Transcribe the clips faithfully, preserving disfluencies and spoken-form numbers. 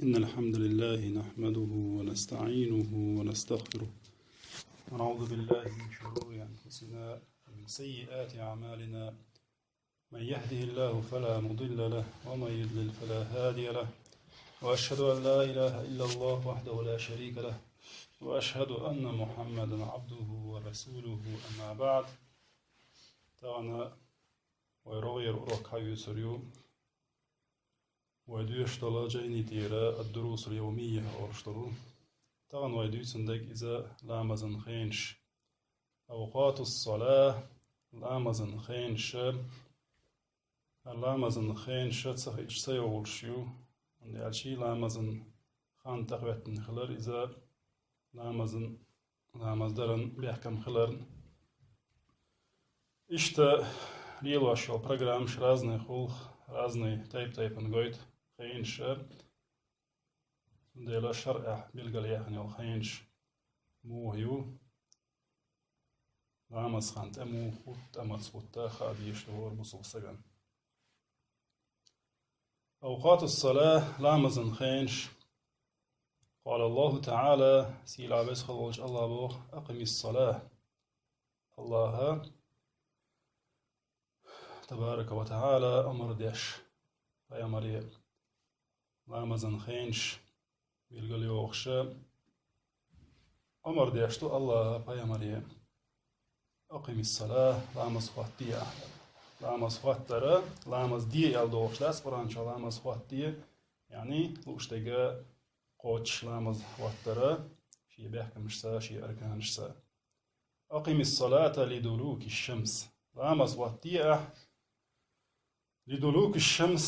إن الحمد لله نحمده ونستعينه ونستغفره، ونعوذ بالله من شرور أنفسنا ومن سيئات أعمالنا. من يهده الله فلا مضل له، ومن يضلل فلا هادي له. وأشهد أن لا إله إلا الله وحده لا شريك له، وأشهد أن محمدا عبده ورسوله. أما بعد. Тахан вай рогӀера урок хьаюьйцур ю. Вай доьшуш долу жайни тӀера ад-дурусул явмийя олуш долу. Тахан вай дуьйцун дерг иза ламазан хенаш. Авкъатус-салах, ламазан хенаш. Ламазан хенаш ца хиъча ца йогӀуш ю. ХӀунда аьлча ламазан хан тӀехӀоьттина хилар иза ламазан ламаз даран бехкам хиларна. Иштта лелош йолу программаш разный хуьлу, разный тайп-тайпана гойту хенаш. Цундела шарӀехь билгалъяьхна йолу хенаш муха ю, ламаз хан тӀе муха хӀутту, тӀе маца хӀутту хаа дезаш ду хӀора бусалба стагана. Авкъатус-салах, ламазан хенаш. Къала Аллаху таӀала, сийлахь веза хила волчу Аллаха боху: «Акъимис-салах». Аллаха, табарака ва таӀала, омра деш пайхамаре ламазан хенаш билгалйохуш, омра деш ду Аллаха пайхамаре: «Акъимис-салах», ламаз хӀоттае ахь. Ламаз хӀоттар, ламаз де аьлла догӀуш дац Къуръан чохь, ламаз хӀоттае, яъни лууш дерг кхоччуш ламаз хӀоттар, шен бехкамашца, шен арканашца. «Акъимис-салата лидулуки шамс». Ламаз хӀоттае ахь. Лидулуки шамс.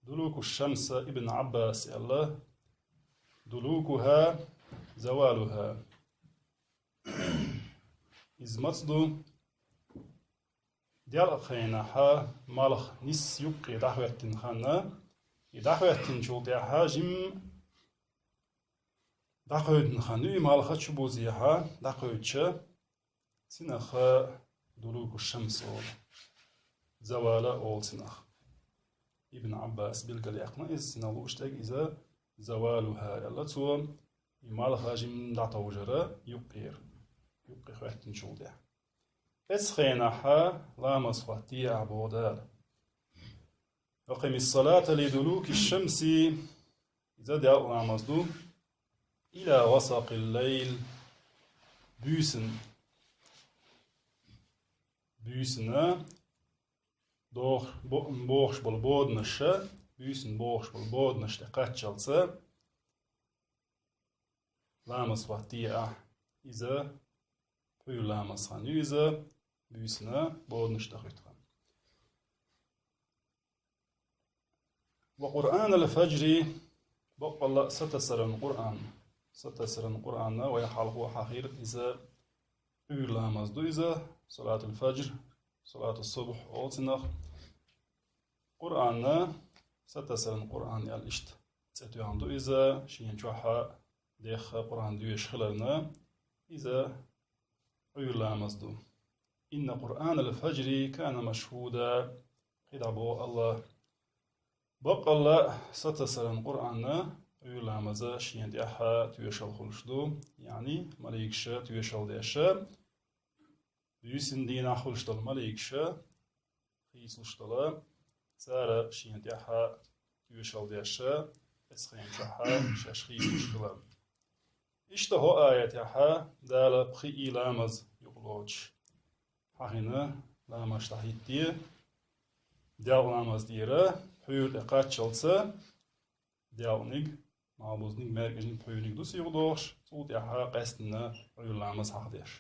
Дулуку шамса Ибн Аббас аьлла: «Дулукуха завалуха». Иза маца ду? Делкъа хенахь малх нисса юккъе дӀахӀоьттина хан, и дӀахӀоьттинчул тӀаьхьа жимма дӀакховдийна хан ю, и малх чу бузехь дӀакховдийча, цунах дулуку шамс олу, завала олу цунах. Ибн Аббас билгалъяьккхина иза, цунах лууш дерг иза завалуха аьлла цо, и малх жимма дӀатовжар юккъера, юккъе хӀоьттинчул тӀаьхьа. Эцу хенахь ламаз хӀоттае ахь, боху Дала. «Акъимис-салата лидулуки шамси», иза делкъа ламаз ду, «ила гъасакъил лайл», буьйсанна, буьйсанна бох-, бо-, бохуш болу боданаш, буьйсанна бохуш болу боданаш тӀе кхаччалца ламаз хӀоттае ахь. Иза пхьуьйра ламаз хан ю иза, буьйсанна боданаш тӀе хӀоьттина хан. «Ва Къуръанал фаджри», баккъалла а сатасаран Къуръан. Сатасаран Къуръан вай хьалхо хьахийра, иза Ӏуьйра ламаз ду иза, салатул фаджр, салатус субхь олу цунах. Къуръан, сатасаран Къуръан аьлла иштта цӀе тоьхна ду иза, шена чохь а дехха Къуръан доьшуш хиларна, иза Ӏуьйра ламаз ду. «Инна Къуръанал фаджри кана машхуда», кхидӀа боху Аллах. Баккъалла а сатасаран Къуръан Ӏуьйра ламаза шена тӀехь тоьшалла хуьлуш ду, яъни маликаша тоьшалла деш, буьйсанна дийнахь хуьлуш долу маликаша хийцалуш долу, цара шена тӀехь тоьшалла деш, эцу хенан чохь шаьш хийцалуш хилар. Иштта хӀокху аятехь Дала пхи ламаз юкъалоцуш хьахийна, ламазаш дӀахӀитте, делкъа ламаз тӀера, пхьуьйра тӀе кхаччалца, делкъаниг, малбузниг, маьркӀажниг, пхьуьйраниг ду сий юкъадохуш, цул тӀаьхьа къаьстина Ӏуьйра ламаз хьахдеш.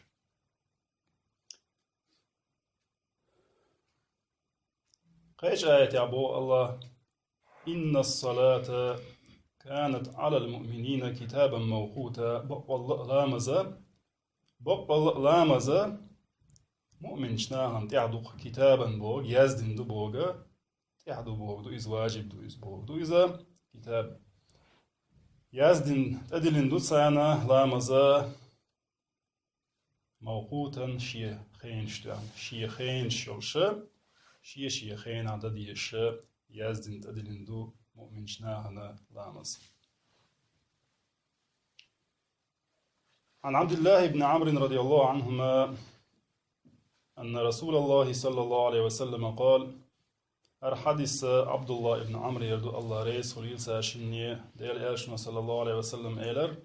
Кхечу аятехь боху Аллах: «Иннас-салата канат Ӏалал муъминина китабан мавкъута», баккъалла а ламаза, баккъалла а ламаза муъминчу нахана тӀехь ду-кх, китабан боху, яздина ду боху, тӀехь ду боху ду иза, важиб ду иза боху ду иза, китаб. Яздина, тӀедиллина ду царна ламаза, мавкъутан, шен хенаш тоьхна, шен хенаш йолуш, шен-шен хенахь дан дезаш, яздина, тӀедиллина ду муъминчу нахана ламаз. عن عبد الله بن عمرو رضي الله عنهما أن رسول الله صلى الله عليه وسلم قال: ХӀара хьадис Абдулла ибн Амрера ду, Аллах реза хуьлийла цу шинне, Делан Элчано саллаллаху Ӏалайхи ва саллам элира: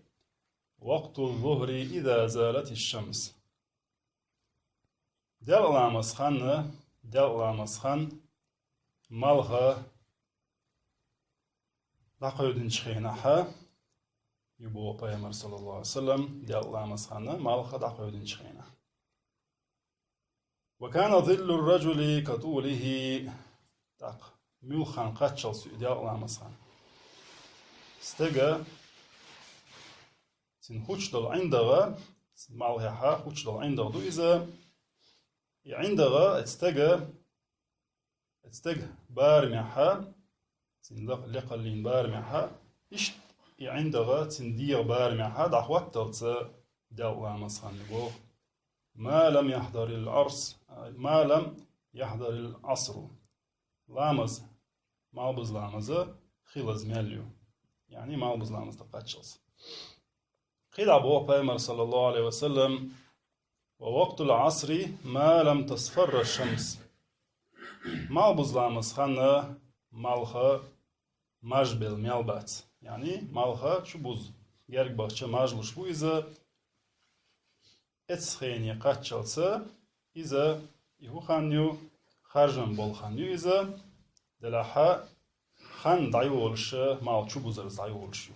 وقت الظهر إذا زالت الشمس. Делкъа ламаз хан, делкъа ламаз хан, малх дӀакховдийначу хенахь, ю боху пайхамар саллаллаху Ӏалайхи ва саллам, делкъа ламаз хан, малх дӀакховдийначу хенахь. وكان ظل الرجل كطوله. ТӀаккха муьлхха хан кхаччалц ю и делкъа ламаз хан? Стеган, цуьнан хӀуттуш долу ӀиндагӀа, цуьнан малхехь хӀуттуш долу ӀиндагӀа ду иза. И ӀиндагӀа, и стеган, и стеган барамехь, цуьнан ла-, лекхаллин барамехь, иштта и ӀиндагӀа цуьнан дегӀан барамехь дӀахӀотталц делкъа ламаз хан ю боху. ما لم يحضر العصر، ما لم يحضر العصر. Ламаз, малхбуза ламаз хилаза мел ю. Яъни малхбуза ламаз тӀекхаччалц. КхидӀа боху пайхамар саллаллаху Ӏалайхи ва саллам: ووقت العصر ما لم تصفر الشمس. Малхбуза ламаз хан, малх мажбелла мел бац. Яъни малх чубуза герга бахча мажлуш бу иза, эццахене кхаччалц иза, и хӀун хан ю, харжам болу хан ю иза, делахь хан дӀайолуш, малх чубузарца дӀайолуш ю.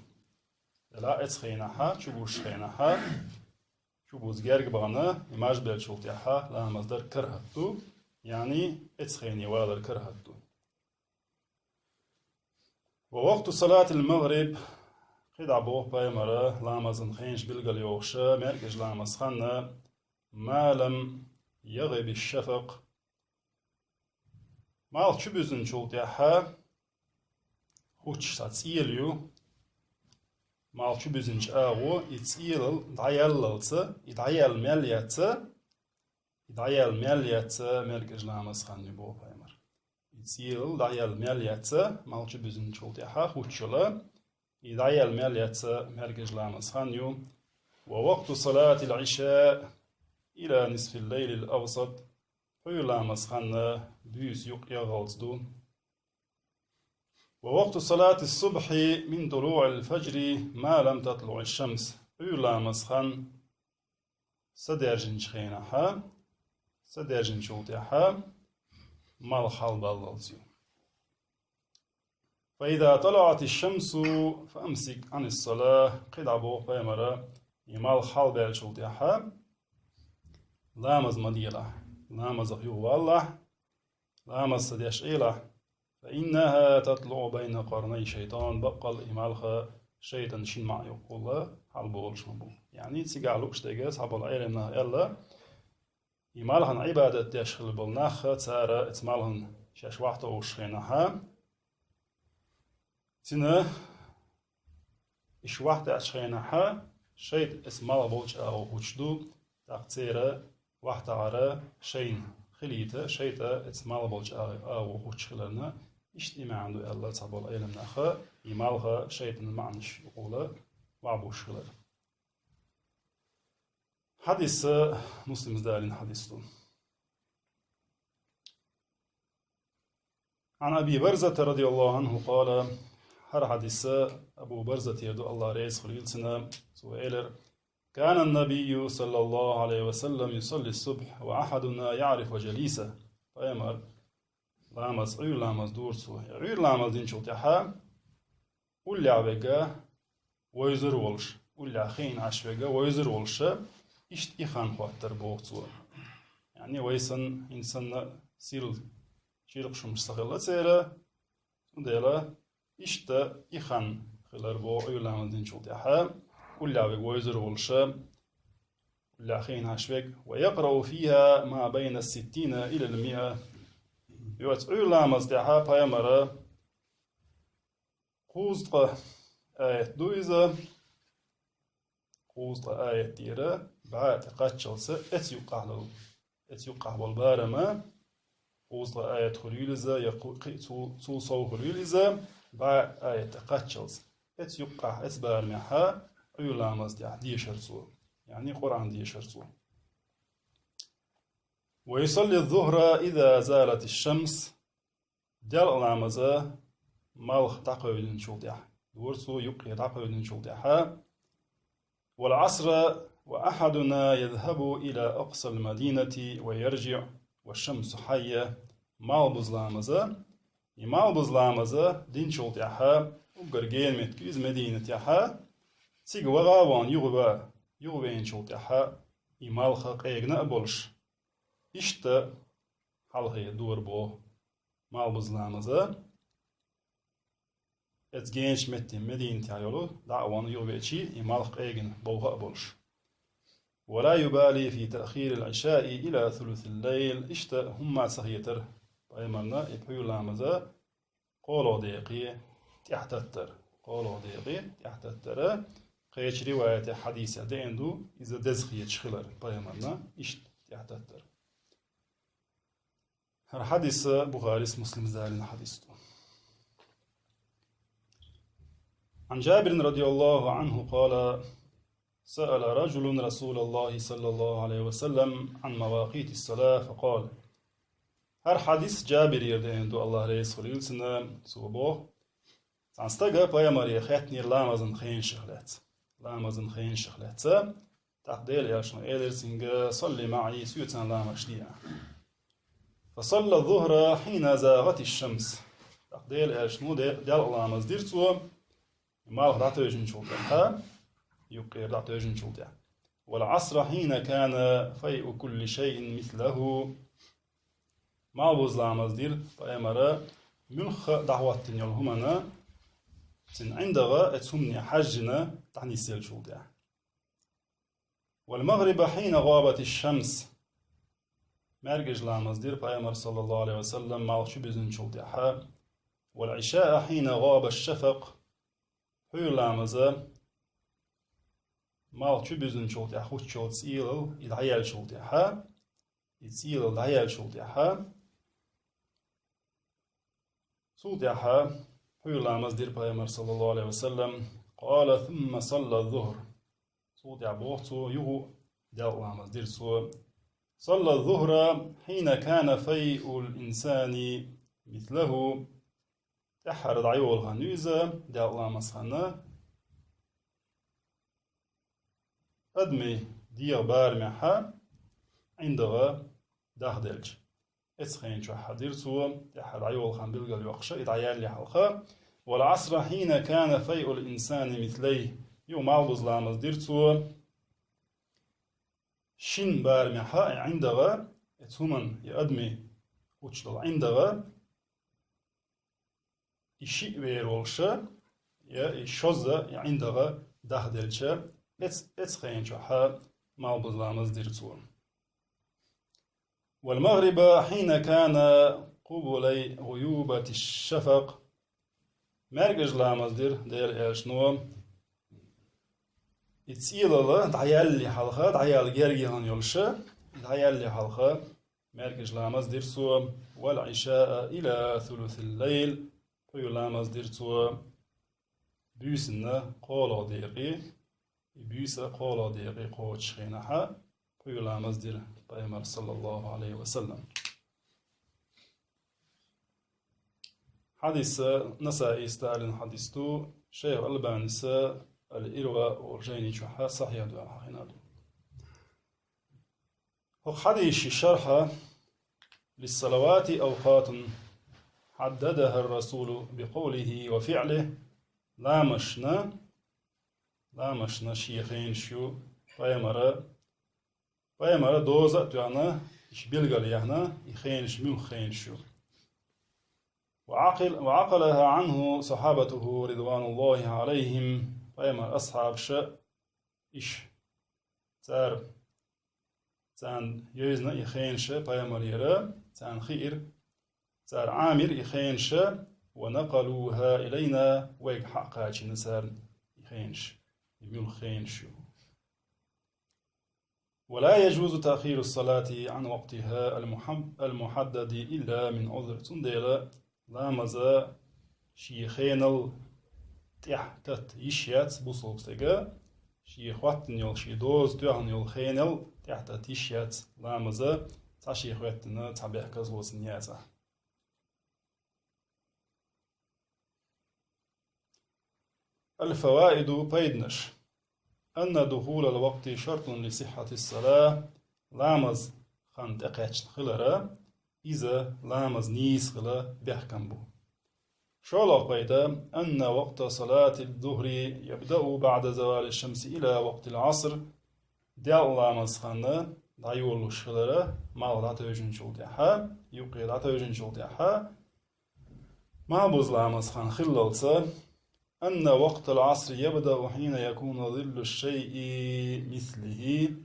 Делахь эццахенахь, чубузучу хенахь, чубуза герга бахана, и мажбеллачул тӀаьхьа ламаз дар карахӀат ду, яъни эццахене валар карахӀат ду. ووقت صلاة المغرب, кхидӀа боху пайхамара ламазан хенаш билгал йохуш, маьркӀажа ламаз хан, ما لم يغب الشفق. Малх чубуьзначул тӀаьхьа хӀуттуш цхьа цӀела ю. Малх чубуьзначу агӀо и цӀелал дӀаяллалц, и дӀаяьлла мел яц, и дӀаяьлла мел яц, маьркӀажа ламаз хан ю боху пайхамар. И цӀелал дӀаяьлла мел яц, малх чубуьзначул тӀаьхьа хӀуттуш йолу, и дӀаяьлла мел яц, маьркӀажа ламаз хан ю. ووقت صلاة العشاء إلى نصف الليل الأوسط. Ӏуьйра ламаз хан буьйса юккъе гӀалц ду. ووقت صلاة الصبح من طلوع الفجر ما لم تطلع الشمس. Ӏуьйра ламаз хан са даьржинчу хенахь, са даьржинчул тӀаьхьа малх хьалабаллалц ю. فإذا طلعت الشمس فأمسك عن الصلاة. КхидӀа боху пайхамара, и малх хьалабаьллачул тӀаьхьа ламаз ма делахь, ламазах юхавалалахь, ламаз ца деш Ӏелахь. فإنها تطلع بين قرني الشيطان. Баккъал и малх шайтӀан шина маӀа юккъехула хьалаболуш ма бу. Яъни цигахь лууш дерг, цхьаболу Ӏеламнаха аьлла, и малхана Ӏибадат деш хилла болу нах, цара эцу малхана шаьш вахтовуш хенахь, цуьнан иштта вахтаьчу хенахь, шайтӀа эцу малх болчу агӀор хӀуттуш ду, тӀаккха церан вахтахьара шайна хилийта, шайтӀа эцу малх болчу агӀор хӀуттуш хиларна, иштта и маьӀна ду аьлла цхьаболу Ӏеламнаха, и малх шайтӀан маӀанаш юккъехула вахбуш хилар. Хьадис Муслима далийна хьадис ду. عن أبي برزة رضي الله عنه قال. ХӀара хьадис Абу Барзатера ду, Аллах реза хуьлийла цунна, цо элира: كان النبي صلى الله عليه وسلم يصلي الصبح وأحدنا يعرف جليسه. Пайхамар ламаз, Ӏуьйра ламаз дора цо. Ӏуьйра ламаз динчул тӀаьхьа уллехь верг вевзар волуш, уллехь хиъна Ӏаш верг вевзар волуш, иштта и хан хӀоттара боху цо. Яъни вай санна, хӀинца санна сирла чиркхаш хӀумнаш ца хилла церан, цундела иштта и хан хилар боху Ӏуьйра ламаз динчул тӀаьхьа, уллехь верг вевзар волуш, уллехь хиъна Ӏаш верг. ويقرأ فيها ما بين الستين إلى المائة. Оцу Ӏуьйра ламаз тӀаьхьа пайхамара кхузткъа аят ду иза, кхузткъа аят тӀера бӀе тӀе кхаччалца эцу юккъехь долу, эцу юккъехь болу барам, кхузткъа аят хуьлийла иза, я кху-, кхи-, цул, цул сов хуьлийла иза, бӀаь аят кхаччалц. Эцу юккъехь, эцу барамехь, Ӏуьйра ламаз тӀехь дешара цо, яъни Къуръан дешара цо. ويصلي الظهر إذا زالت الشمس. Делкъа ламаз малх дӀакхевдинчул тӀаьхьа дора цо, юккъе дӀакхевдинчул тӀаьхьа. والعصر وأحدنا يذهب إلى أقصى المدينة ويرجع والشمس حية. Малхбуза ламаз, и малхбуза ламаз динчул тӀаьхьа уггар гена меттиг ю иза Мединатехь, цига ваха а вахана юха ва-, юха веанчул тӀаьхьа и малх къегина а болуш. Иштта хьалхе дора боху малхбуза ламаз, эцу геначу метте Мединатехь йолу дӀа а вахана юха веачий, и малх къегина болх а болуш. ولا يبالي في تأخير العشاء إلى ثلث الليل. Иштта хӀумма а ца хетара пайхамарна и пхьуьйра ламаз кхоалгӀа декъе тӀаьхьататтар. КхоалгӀа декъе тӀаьхьататтар. Кхечу риваятехь, хьадисехь деана ду иза деза хеташ хилар пайхамарна иштта тӀаьхьататтар. ХӀара хьадис Бухарис, Муслимс далийна хьадис ду. عن جابر رضي الله عنه قال: سأل رجل رسول الله صلى الله عليه وسلم عن مواقيت الصلاة فقال. ХӀара хьадис Джабирера деана ду, АллахӀ реза хуьлийла цунна, цо боху: цхьана стага пайхамаре хаьттинера ламазан хенашех лаьцна. Ламазан хенашех лаьцна. ТӀаккха Делан элчано элира цуьнга: صل معي, соьца ламазаш де ахь. فصلى الظهر حين زاغت الشمس. ТӀаккха Делан элчано де-, делкъа ламаз дира цо, малх дӀатевжинчул тӀаьхьа, юккъера дӀатевжинчул тӀаьхьа. والعصر حين كان فيء كل شيء مثله. Малхбуза ламаз дира пайхамара, муьлхха а дӀахӀоттина йолу хӀуманна, цуьнан ӀиндагӀа оцу хӀумане хьаьжжина дӀанисъеллачул тӀаьхьа. والمغرب حين غابت الشمس. МаьркӀажа ламаз дира пайхамара, саллаллаху Ӏалайхи ва саллам, малх чубуьзначул тӀаьхьа. والعشاء حين غاب الشفق. Пхьуьйра ламаз малх чубуьзначул тӀаьхьа, хӀуттучул цӀийлалла и дӀаяьллачул тӀаьхьа, и цӀийлалла дӀаяьллачул тӀаьхьа. Цул тӀаьхьа пхьуьйра ламаз дира пайхамара, саллаллаху Ӏалайхи ва саллам. قال: ثم صلى الظهر. Цул тӀаьхьа боху цо, юха делкъа ламаз дира цо. صلى الظهر حين كان فيء الإنسان مثله. ТӀаьххьара дӀайолу хан ю иза, делкъа ламаз хан, адамийн дегӀан барамехь ӀиндагӀа дахделча. Эцу хенан чохь дира цо, тӀаьххьара дӀайолу хан билгал йоккхуш, и дӀаяьлле хьалха. والعصر حين كان فيء الإنسان مثليه. Юха малхбуза ламаз дира цо. Шина барамехь и ӀиндагӀа, эцу хӀуманна, и адамийн хӀуттуш долу ӀиндагӀа, и шиъ вер волуш, я и шозза, и ӀиндагӀа дахделча, эц-, эцу хенан чохь малхбуза ламаз дира цо. والمغرب حين كان قبلي غيوبة الشفق. МаьркӀажа ламаз дира Делан элчано. И цӀийлалла дӀаяьлле хьалха, дӀаяьлла герга яхана йолуш, и дӀаяьлле хьалха, маьркӀажа ламаз дира цо. والعشاء إلى ثلث الليل. Пхьуьйра ламаз дира цо буьйсанна кхоалгӀа декъе, и буьйса кхоалгӀа декъе кхочуш хенахь, пхьуьйра ламаз дира пайхамара, саллаллаху Ӏалайхи ва саллам. Хьадис Насаис далийна хьадис ду, шайх Албанис Ал-Ирва волу жайни чохь сахьихь ду аьлла хьахийна ду. ХӀокху хьадисийн шархь: للصلوات أوقات حددها الرسول بقوله وفعله. Ламазашна, ламазашна шен хенаш ю, пайхамара, пайхамара доза а тоьхна, уьш билгал яьхна, и хенаш муьлха хенаш ю. وعقل-، وعقلها عنه صحابته رضوان الله عليهم. Пайхамара асхьабаша уьш, цара, царна йевзина и хенаш пайхамарера, царна хиира, цара Ӏамийра и хенаш, ونقلوها إلينا, вайга хьакхачийна царна и хенаш, и муьлха хенаш ю. ولا يجوز تأخير الصلاة عن وقتها المحب-، المحدد إلا من عذر. Цундела ламаз ший хенал тӀехьа тата йиш яц бусалба стага, ший хӀоттийна йолу, ший доза тоьхна йолу хенал тӀехьа тата йиш яц ламаза цхьа ший хӀоьттина, цхьа бехказло цунна яцахь. الفوائد, пайданаш. أن دخول الوقت شرط لصحة الصلاة, ламаз хан тӀекхаьчна хилара, иза ламаз нийса хила бехкам бу. ШолгӀа пайда, أن وقت صلاة الظهر يبدأ بعد زوال الشمس إلى وقت العصر, делкъа ламаз хан дӀайолалуш хилара, малх дӀатевжинчул тӀаьхьа, юккъе дӀатевжинчул тӀаьхьа, малхбуза ламаз хан хиллалца, أن وقت العصر يبدأ حين يكون ظل الشيء مثله.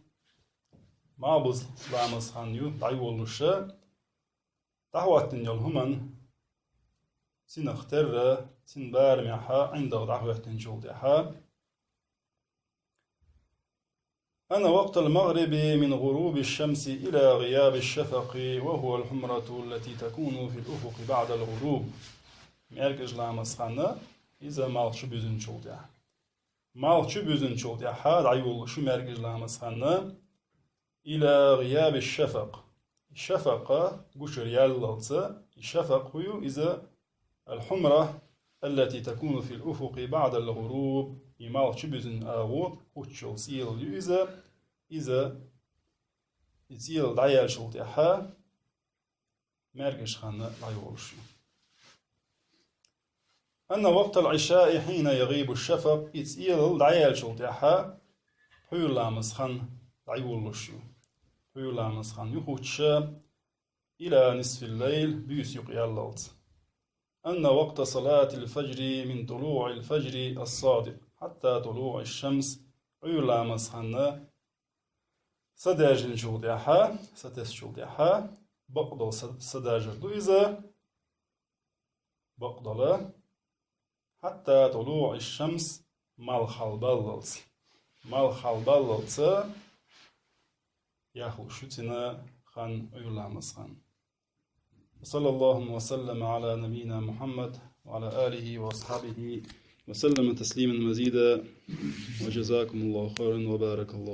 Малхбуза ламаз хан ю дӀайолалуш, дӀахӀоттийна йолу хӀуманна цунах терра, цуьнан барамехь ӀиндагӀ дӀахӀоьттинчул тӀаьхьа. أن وقت المغرب من غروب الشمس إلى غياب الشفق، وهو الحمرة التي تكون في الأفق بعد الغروب. МаьркӀажа ламаз хан, иза малх чу буьзинчул тӀаьхьа. Малх чу буьзинчул тӀаьхьа дӀайолалуш ю маьркӀажа ламаз хан, إلى غياب الشفق. Шафакъ гучуяьллалца, и шафакъ хӀун ю? Иза الحمرة التي تكون في الأفق بعد الغروب. И малх чу буьзина агӀо, хӀуттуш йолу цӀийлалла ю иза. Иза, и цӀийлалла дӀаяьллачул тӀаьхьа маьркӀажа хан дӀайолалуш ю. أن وقت العشاء حين يغيب الشفق, и цӀийлалла дӀаяьллачул тӀаьхьа пхьуьйра ламаз хан дӀайолалуш ю. Пхьуьйра ламаз хан ю хӀуттуш, إلى نصف الليل, буьйса юкъаяьллалц. أن وقت صلاة الفجر من طلوع الفجر الصادق حتى طلوع الشمس, Ӏуьйра ламаз хан са даьржинчул тӀаьхьа, са тесначул тӀаьхьа, бакъдолу са, са даржар ду иза, бакъдолу, حتى طلوع الشمس, малх хьалабаллалц. Малх хьалабаллалц яхлуш ю цуьнан хан, Ӏуьйра ламаз хан. وصلى الله وسلم على نبينا محمد وعلى آله وأصحابه وسلم تسليما مزيدا. وجزاكم الله خيرا وبارك الله